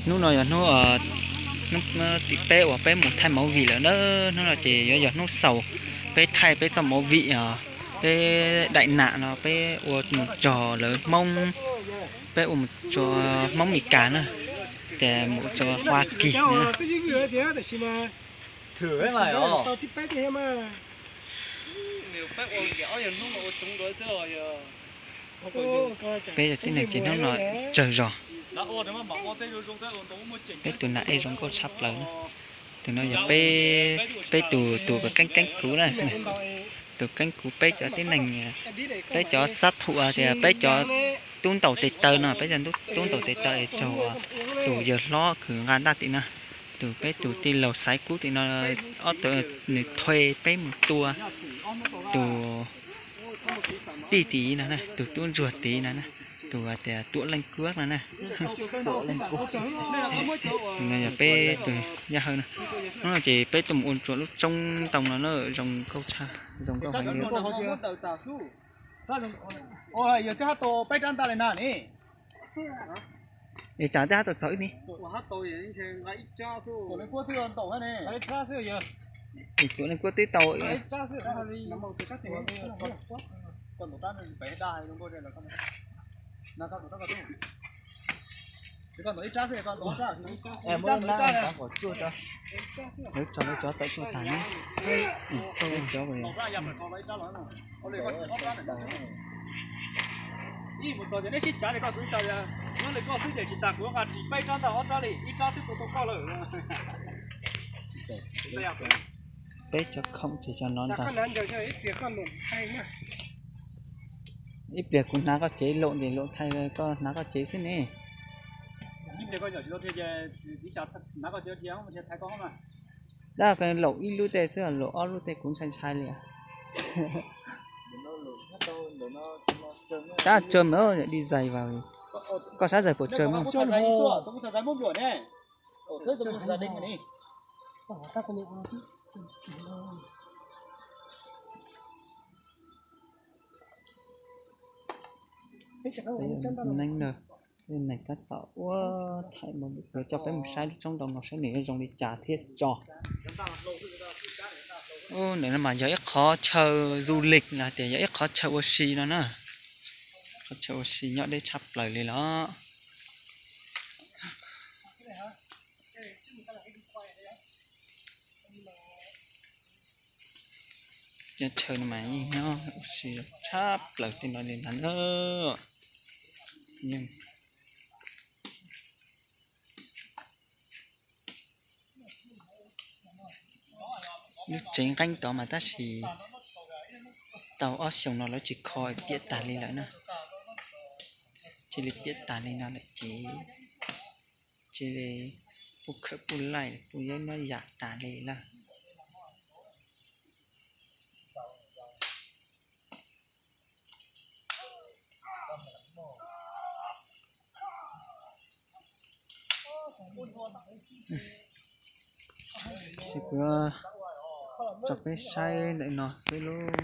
Hnub no yog hnub, hnub tim peb uas peb mus thaij movie lawm na. Hnub no ces yuav yog hnub xaus, peb thaij peb txoj movie, peb daim nam no peb ua mus tso lawv Hmoob, peb ua mus tso Hmoob Mes Kas na, ces mus tso Hoa Kỳ na. Peb yog tib neeg ces hnub no tsawg zog. Peb tus nam ej zoo nkauj tshaj plaws na. Tus no yog peb, peb tus, tus keeb keeb kuv na. Tus keeb kuv peb cov tib neeg, peb cov xab thum tias peb cov tub ntaus tes taw no, peb cov tub ntaus tes taw es raug tus yawg hlob khwv nqa ntaj tim no. Tus peb tus tij laug Xaiv Kub tim no, ob tug nws thue peb mus tua tus tij tid no, tus tub ntsuag tid no, tus tias Tuam Leej Kuab no na. Tus no yog peb tus Yaj Hawj na. Hnub no ces peb tuaj mus ua tsuam lub tsoob ntoo no na, zoo nkauj tshaj, zoo nkauj heev li. Es tsam twb hab tau txog wb ni. Tuam Leej Kuab twb tau. Lawv tso lawv cov tawm tuaj tag na. Cov, peb cov khoom ces cov no ntag. Ib pliag kuv hnav koj cev, laum ntes laum thaij, koj hnav koj cev xwb ne. Dab, laum ib lub tej xwb, laum ob lub tej kuv ntshai ntshai li. Tab tsawg mas, yog dig zais vas, koj sab zais puas tsawg mas? Neeb na, neeg tab tom ua thaij mus, yuav coj peb mus saib lub tsoob ntoo no saib nws yuav zoo li cas thiab tso. Ub, ntawm no mas yog ib qhov chaw du lịch los tias yog ib qhov chaw ua si no na. Qhov chaw ua si nyob deb tshaj plaws li los. Nyob chaw no mas yeej nyob ua si tshaj plaws tej no li ntag na. Lub tsev nqeeb tod mas tab sis tau ob xyoos no lawv tsis kho, piam tag li lawm na. Cia li piam tag li no lawm ces cia li puj khawm puj laij puj yawb nyob yam tas li lawm. Ces kuv tso peb saib ntawm no xwb lub.